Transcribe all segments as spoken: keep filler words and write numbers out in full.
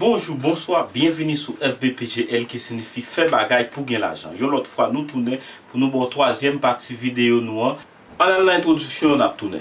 Bonjou, bonswa, byenvini sou F B P G L ki siyifi fè bagay pou gen lajan. Yon lòt fwa, nou tounen pou nou ba w twazyèm pati videyo nou an. Ann al nan entwodiksyon an, n ap tounen.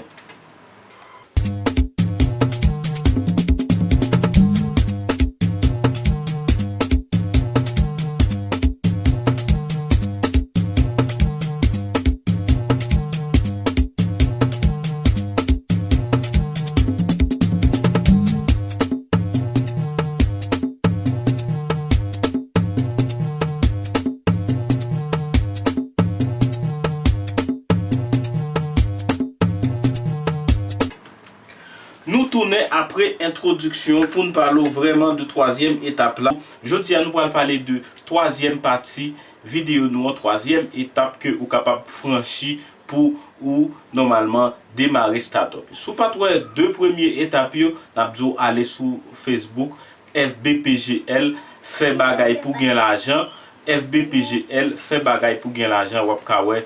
Nou tounen apre entwodiksyon pou n pale w vrèman de twazyèm etap la. Jodi a, nou pral pale de twazyèm pati videyo nou an, twazyèm etap ke ou kapab franchi pou ou nòmalman demare startup. Si w pa t wè de premye etap yo, n ap di w ale sou Facebook, F B P G L, fè bagay pou gen lajan. F B P G L, fè bagay pou gen lajan. W ap ka wè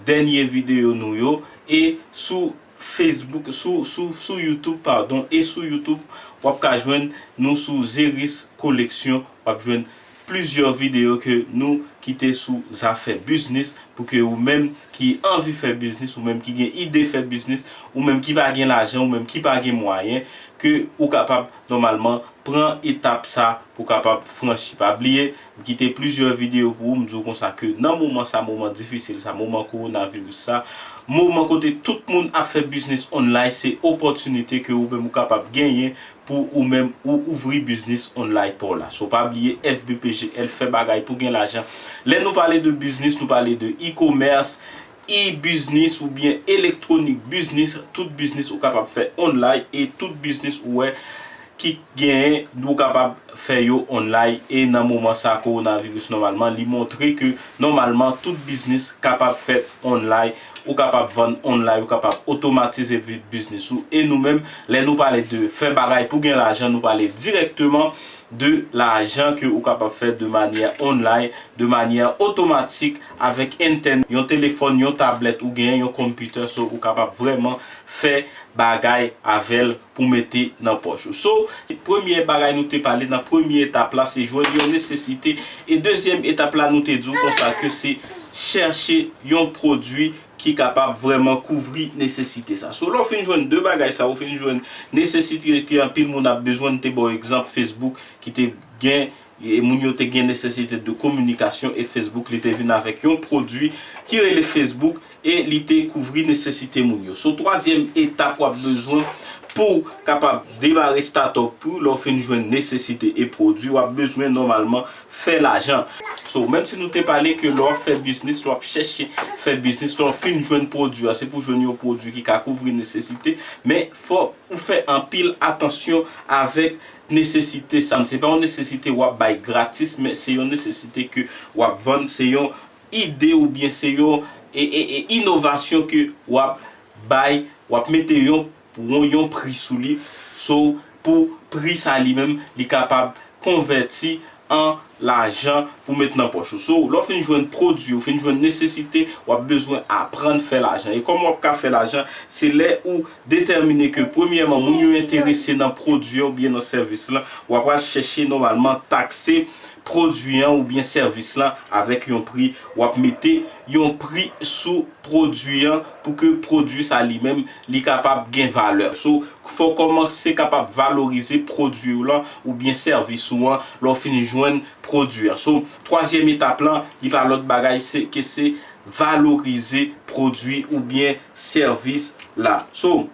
dènye videyo nou yo. E sou Facebook, sou, sou, sou YouTube, padon, e sou YouTube, w ap ka jwenn nou sou Zeris Collection. W ap jwenn plizyè videyo ke nou kite sou zafè biznis, pou ke ou menm ki anvi fè biznis, ou menm ki gen ide fè biznis, ou menm ki pa gen lajan, ou menm ki pa gen mwayen, ke ou kapab nòmalman pran etap sa pou kapab franchi. Pa bliye, m kite plizyè videyo pou ou, m di w konsa ke nan moman sa, moman difisil sa, moman kowonaviris sa, moman kote tout moun ap fè biznis online, se opòtinite ke ou menm ou kapab genyen pou ou menm ou ouvri biznis online pa w la. So, pa bliye F B P G L, fè bagay pou gen lajan. Lè nou pale de biznis, nou pale de e-commerce, e-business oubyen electronic business, tout biznis ou kapab fè online e tout biznis ou wè ki genyen, ou kapab fè yo online. E nan moman sa, kowonaviris nòmalman, li montre ke nòmalman tout biznis kapab fèt online. Ou kapab vann online, ou kapab otomatize vi-, biznis ou. E nou menm, lè nou pale de fè bagay pou gen lajan, nou pale dirèkteman de lajan ke ou kapab fè de manyè online, de manyè otomatik, avèk entènèt, yon telefòn, yon tablèt, ou gen yon konpitè, so ou kapab vrèman fè bagay avè l pou mete nan pòch ou. So, premye bagay nou te pale nan premye etap la, se jwenn yon nesesite. E dezyèm etap la, nou te di w konsa ke se chèche yon pwodui ki kapab vrèman kouvri nesesite sa. So, lè w fin jwenn de bagay sa, ou fin jwenn nesesite ke anpil moun ap bezwen, m te ba w egzanp Facebook ki te gen, e moun yo te gen nesesite de kominikasyon e Facebook, li te vin avèk yon pwodui ki rele Facebook e li te kouvri nesesite moun yo. So, twazyèm etap w ap bezwen pou w kapab demare startup ou, lè w fin jwenn nesesite e pwodui, w ap bezwen nòmalman fè lajan. So, menm si nou te pale ke lè w ap fè biznis, lè w ap chèche fè biznis, lè w fin jwenn pwodui a, se pou jwenn yon pwodui ki ka kouvri nesesite, men fò ou fè anpil atansyon avèk nesesite sa. Se pa yon nesesite w ap bay gratis, men se yon nesesite ke w ap vann, se yon ide oubyen se yon, e, e, e, inovasyon ke w ap bay, w ap mete yon, yon, yon pri sou li. So, pou pri sa li menm, li kapab konvèti an lajan pou met nan pòch ou. So, lè w fin jwenn pwodui, ou fin jwenn nesesite, w ap bezwen aprann fè lajan. E kòman w ap ka fè lajan? Se lè ou detèmine ke, premyèman, moun yo enterese nan pwodui an oubyen nan sèvis lan, w ap al chèche nòmalman takse pwodui an oubyen sèvis lan avèk yon pri, w ap mete yon pri sou pwodui an pou ke pwodui sa li menm li kapab gen valè. So, fò w kòmanse kapab valorize pwodui w lan oubyen sèvis ou an lè w fin jwenn pwodui an. So, twazyèm etap lan, li pa lòt bagay se ke se valorize pwodui oubyen sèvis la. So,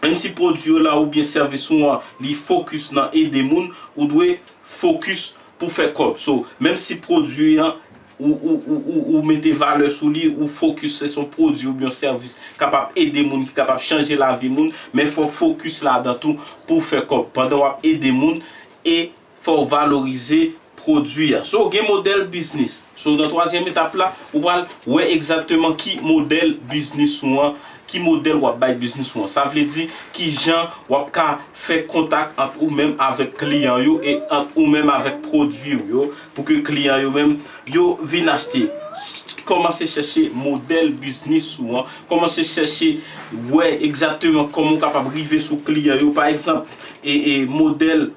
menm si pwodui w lan oubyen sèvis ou an, li fokis nan ede moun, ou dwe fokis pou fè kòb. So, menm si pwodui an, ou, ou, ou, ou, ou mete valè sou li, ou fokis se son pwodui oubyen yon sèvis kapab ede moun, ki kapab chanje lavi moun, men fò w fokis ladan tou pou w fè kòb. Pandan w ap ede moun, e fò w valorize pwodui a. So, gen modèl biznis. So, nan twazyèm etap la, ou pral wè egzakteman ki modèl biznis ou an, ki modèl w ap bay biznis ou an. Sa vle di, ki jan w ap ka fè kontak ant ou menm avèk kliyan yo e ant ou menm avèk pwodui w yo, pou ke kliyan yo menm, yo vin achte. S-, kòmanse chèche modèl biznis ou an, kòmanse chèche wè egzakteman kòman w kapab rive sou kliyan yo. Pa egzanp, e, e modèl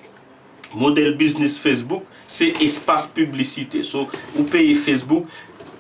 Modèl biznis Facebook, se espas piblisite. So, ou peye Facebook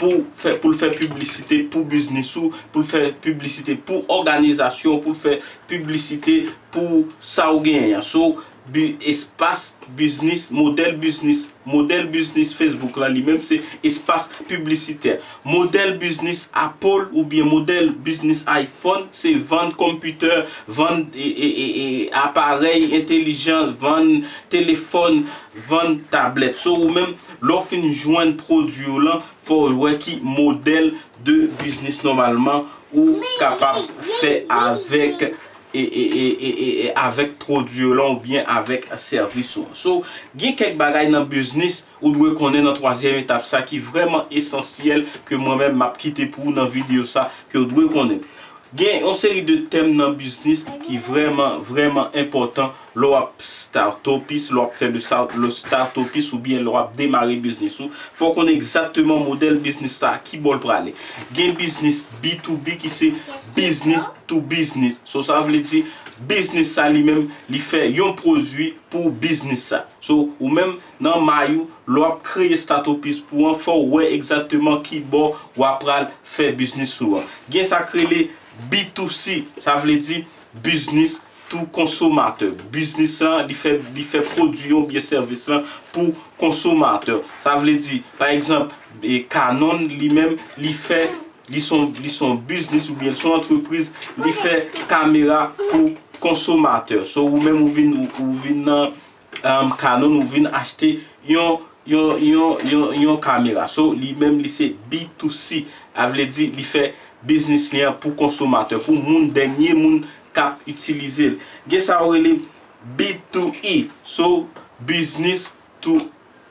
pou fè, pou l fè piblisite pou biznis ou, pou l fè piblisite pou òganizasyon, pou l fè piblisite pou sa ou genyen an. So, bi, espas biznis, modèl biznis, modèl biznis Facebook la, li menm se espas piblisitè. Modèl biznis Apple oubyen modèl biznis iPhone, se vann konpitè, vann, e, e, e, e, aparèy entelijan, vann telefòn, vann tablèt. So, ou menm, lè w fin jwenn pwodui w lan, fò w wè ki modèl de biznis nòmalman ou kapab fè avèk e, e, e, e, e, e avèk pwodui w lan oubyen avèk sèvis ou an. So, gen kèk bagay nan biznis ou dwe konnen nan twazyèm etap sa ki vrèman esansyèl ke mwen menm m ap kite pou ou nan videyo sa ke w dwe konnen. Gen yon seri de tèm nan biznis ki vrèman, vrèman enpòtan lè w ap startupis, lè w ap fè le, sa- le startupis oubyen lè w ap demare biznis ou. Fò w konnen egzakteman modèl biznis sa a, ki bò l prale. Gen biznis B to B ki se business to business. So, sa vle di, biznis sa li menm, li fè yon pwodui pou biznis sa. So, ou menm, nan may ou, lè w ap kreye startupis pou an, fò w wè egzakteman ki bò w ap pral fè biznis ou an. Gen sa k rele B to C, sa vle di business to consommateur. Biznis lan, li fè, li fè pwodui an oubyen sèvis lan pou konsomatè. Sa vle di, pa egzanp, e, Canon li menm, li fè, li son, li son biznis oubyen li son antrepriz, li fè kamera pou konsomatè. So, ou menm ou vin, ou, ou vin nan, um, Canon, ou vin achte yon, yon, yon, yon, yon kamera. So, li menm, li se B to C. A vle di, li fè biznis li an pou konsomatè, pou moun, dènye moun k ap itilize l. Gen sa yo rele B to E. So, business to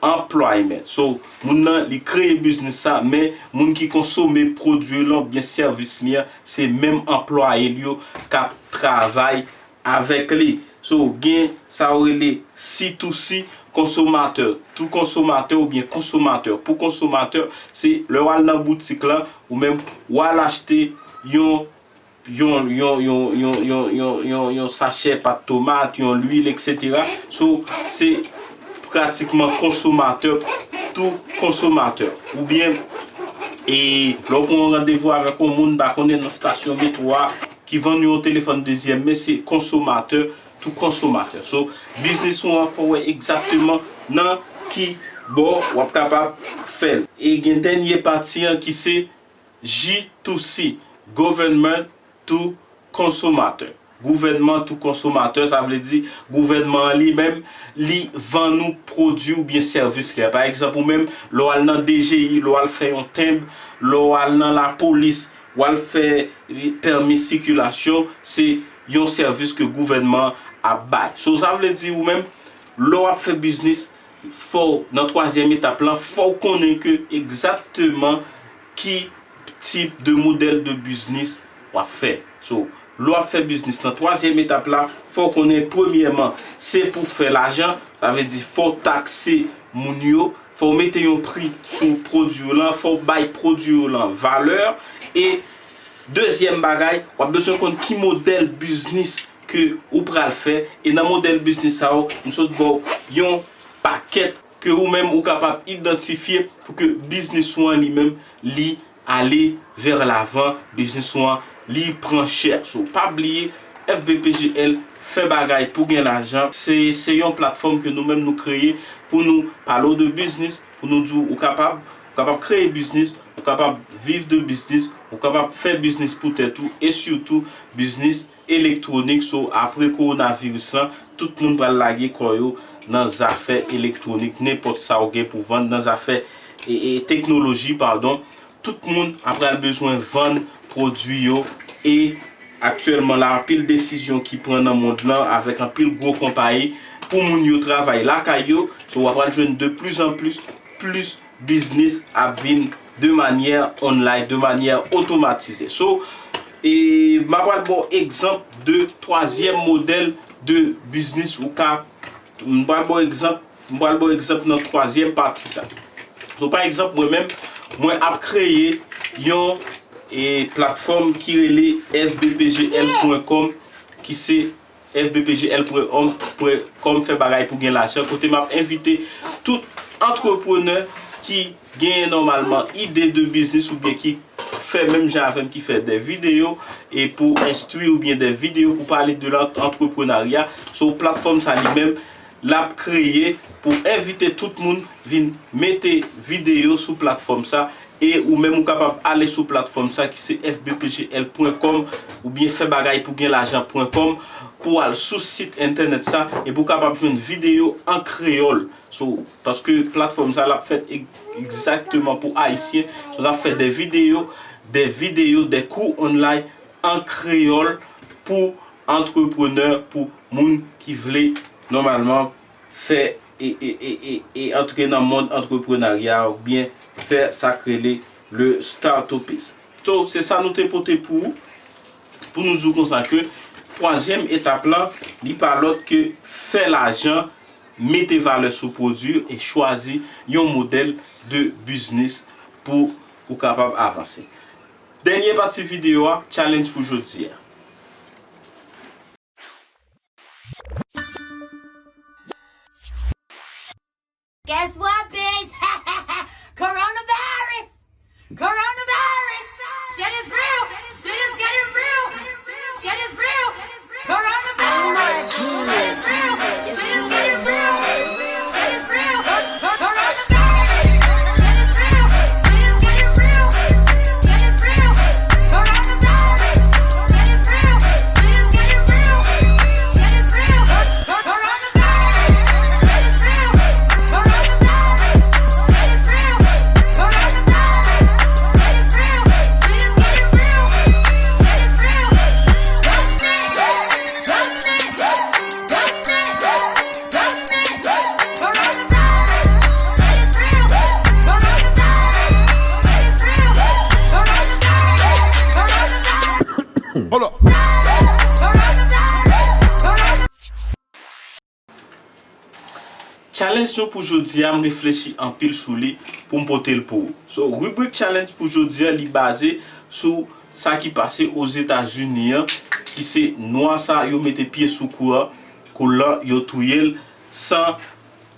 employment. So, moun nan, li kreye biznis sa, men moun ki konsome pwodui lan oubyen sèvis li an, se menm anplwaye l yo k ap travay avèk li. So, gen sa yo rele C to C, konsomatè, to konsomatè oubyen konsomatè pou konsomatè, se lè w al nan boutik lan, ou menm, w al achte yon, yon, yon, yon, yon, yon, yon, yon, yon sachè pat tomat, yon lwil, et cetera. So, se pratikman konsomatè, to konsomatè. Oubyen, e lè w pran yon randevou avèk yon moun, m pa konnen, nan stasyon metwo a, ki vann yon telefòn dezyèm men, se konsomatè to konsomatè. So, biznis ou an, fò w wè egzakteman nan ki bò w ap kapab fè l. E gen dènye pati an ki se G to C, government to consumer. Gouvènman to konsomatè, sa vle di gouvènman an li menm, li vann ou pwodui oubyen sèvis li a. Pa egzanp, ou menm, lè w al nan D G I, lè w al fè yon tenb, lè w al nan lapolis, w al fè pèmi sikilasyon, se yon sèvis ke gouvènman an ap bay. So, sa vle di ou menm, lè w ap fè biznis, fò w, nan twazyèm etap lan, fò w konnen ke egzakteman ki tip de modèl de biznis w ap fè. So, lè w ap fè biznis nan twazyèm etap la, fò w konnen premyèman, se pou fè lajan, sa vle di fò w takse moun yo, fò w mete yon pri sou pwodui w lan, fò w bay pwodui w lan valè, e dezyèm bagay, w ap bezwen konn ki modèl biznis ke ou pral fè, e nan modèl biznis sa yo, m sot ba w yon pakèt ke ou menm ou kapab idantifye pou ke biznis ou an li menm li ale vè lavan, biznis ou an li pran chè. So, pa bliye, F B P G L, fè bagay pou gen lajan. Se, se yon platfòm ke nou menm nou kreye pou nou pale w de biznis, pou nou di w ou kapab, ou kapab kreye biznis, ou kapab viv de biznis, ou kapab fè biznis pou tèt ou, e sitou biznis elektwonik. So, apre kowonaviris lan, tout moun pral lage kò yo nan zafè elektwonik, nenpòt sa w gen pou vann nan zafè, e, e, teknoloji, padon. Tout moun ap pral bezwen vann pwodui yo, e aktyèlman la, anpil desizyon ki pran nan mond lan avèk anpil gwo konpayi pou moun yo travay lakay yo. So, w ap pral jwenn de plus en plus, plis biznis ap vin de manyè online, de manyè otomatize. So, e m ap pral ba w egzanp de twazyèm modèl de biznis ou ka, m pral ba w egzanp, m pral ba w egzanp nan twazyèm pati sa. So, pa egzanp, mwen menm, mwen ap kreye yon, e, platfòm ki rele F B P G L point com, ki se F B P G L pwen com, pwen com, fè bagay pou gen lajan, kote m ap envite tout antreprenè ki genyen nòmalman ide de biznis oubyen ki fè menm jan avè m, ki fè de videyo e pou enstwi oubyen de videyo pou pale de l'entrepreneuriat. So, platfòm sa li menm, l ap kreye pou envite tout moun vin mete videyo sou platfòm sa. E ou menm ou kapab ale sou platfòm sa ki se F B P G L pwen com oubyen fè bagay pou gen lajan pwen com pou al sou sit entènèt sa epi ou kapab jwenn videyo an kreyòl. So, paske platfòm sa l ap fèt e-, egzakteman pou Ayisyen. So, n ap fè de videyo, de videyo, de kou online an kreyòl pou antreprenè, pou moun ki vle nòmalman fè e, e, e, e, e antre nan mond antreprenarya oubyen fè sa k rele le startupist. So, se sa nou te pote pou ou, pou nou di w konsa ke twazyèm etap lan, li pa lòt ke fè lajan, mete valè sou pwodui e chwazi yon modèl de biznis pou ou kapab avanse. Dènye pati videyo a, challenge pou jodi a. Guess what, bitch? Coronavirus! Coronavirus! Shit is real! Shit is getting real! Shit is real! Coronavirus! Shit is real! Shit is getting real! Shit is real! Coronavirus! Shit is real! Shit is getting real! Shit is real! Coronavirus! Shit is real! Shit is getting real! Shit is real! Hold up. Challenge nou pou jodi a, m reflechi anpil sou li pou m pote l pou ou. So, ribrik challenge pou jodi a, li baze sou sa ki pase Ozetazini an, ki se nwa sa yo mete pye sou kou an, kou lan yo touye l, san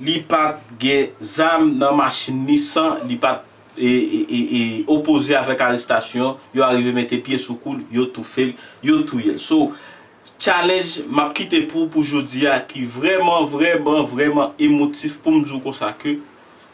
li pa t gen zam nan machin li, san li pa t, e, e, e, e, opoze avèk arestasyon, yo arive mete pye sou kou l, yo toufe l, yo touye l. So, challenge m ap kite pou, pou jodi a ki vrèman, vrèman, vrèman emotif pou m di w konsa ke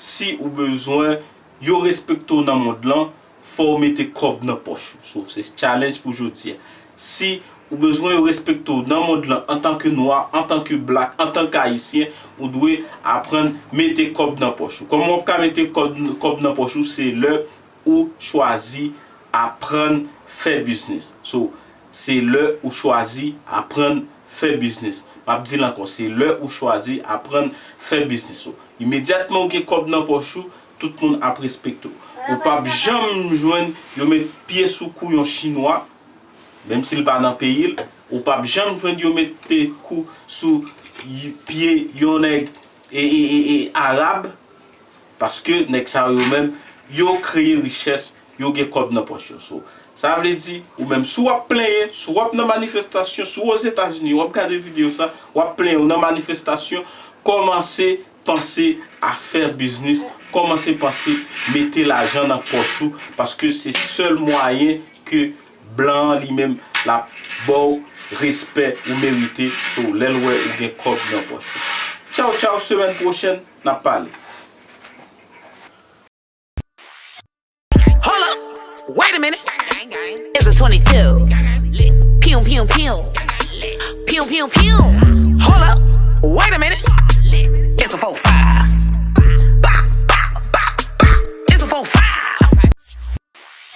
si ou bezwen yo respekte w nan mond lan, fò w mete kòb nan pòch ou. So, se challenge pou jodi a. Si ou bezwen yo respekte w nan mond lan antanke nwa, antanke black, antanke ayisyen, ou dwe aprann mete kòb nan pòch ou. Kòman w ap ka mete kòb, kòb nan pòch ou? Se lè ou chwazi aprann fè biznis. So, se lè ou chwazi aprann fè biznis. M ap di l ankò, se lè ou chwazi aprann fè biznis. So, imedyatman ou gen kòb nan pòch ou, tout moun ap respekte w. Ou p ap janm jwenn yo met pye sou kou yon chinwa, menm si l pa nan peyi l, ou p ap janm jwenn yo mete kou sou y-, pye yon nèg e, e, e, e arab, paske nèg sa yo menm, yo kreye richès, yo gen kòb nan pòch yo. So, sa vle di, ou menm, si w ap plenyen, si w ap nan manifestasyon, si w Ozetazini, w ap gade videyo sa, w ap plenyen, w nan manifestasyon, kòmanse panse a fè biznis, kòmanse panse mete lajan nan pòch ou, paske se sèl mwayen ke blan an li menm l ap ba w respè ou merite, so lè l wè ou gen kòb nan pòch ou. Tchaw, tchaw, semèn pwochèn, n ap pale. Hold up, wait a minute. It's a twenty-two. Pew, pew, pew. Pew, pew, pew. Hold up, wait a minute. It's a four five.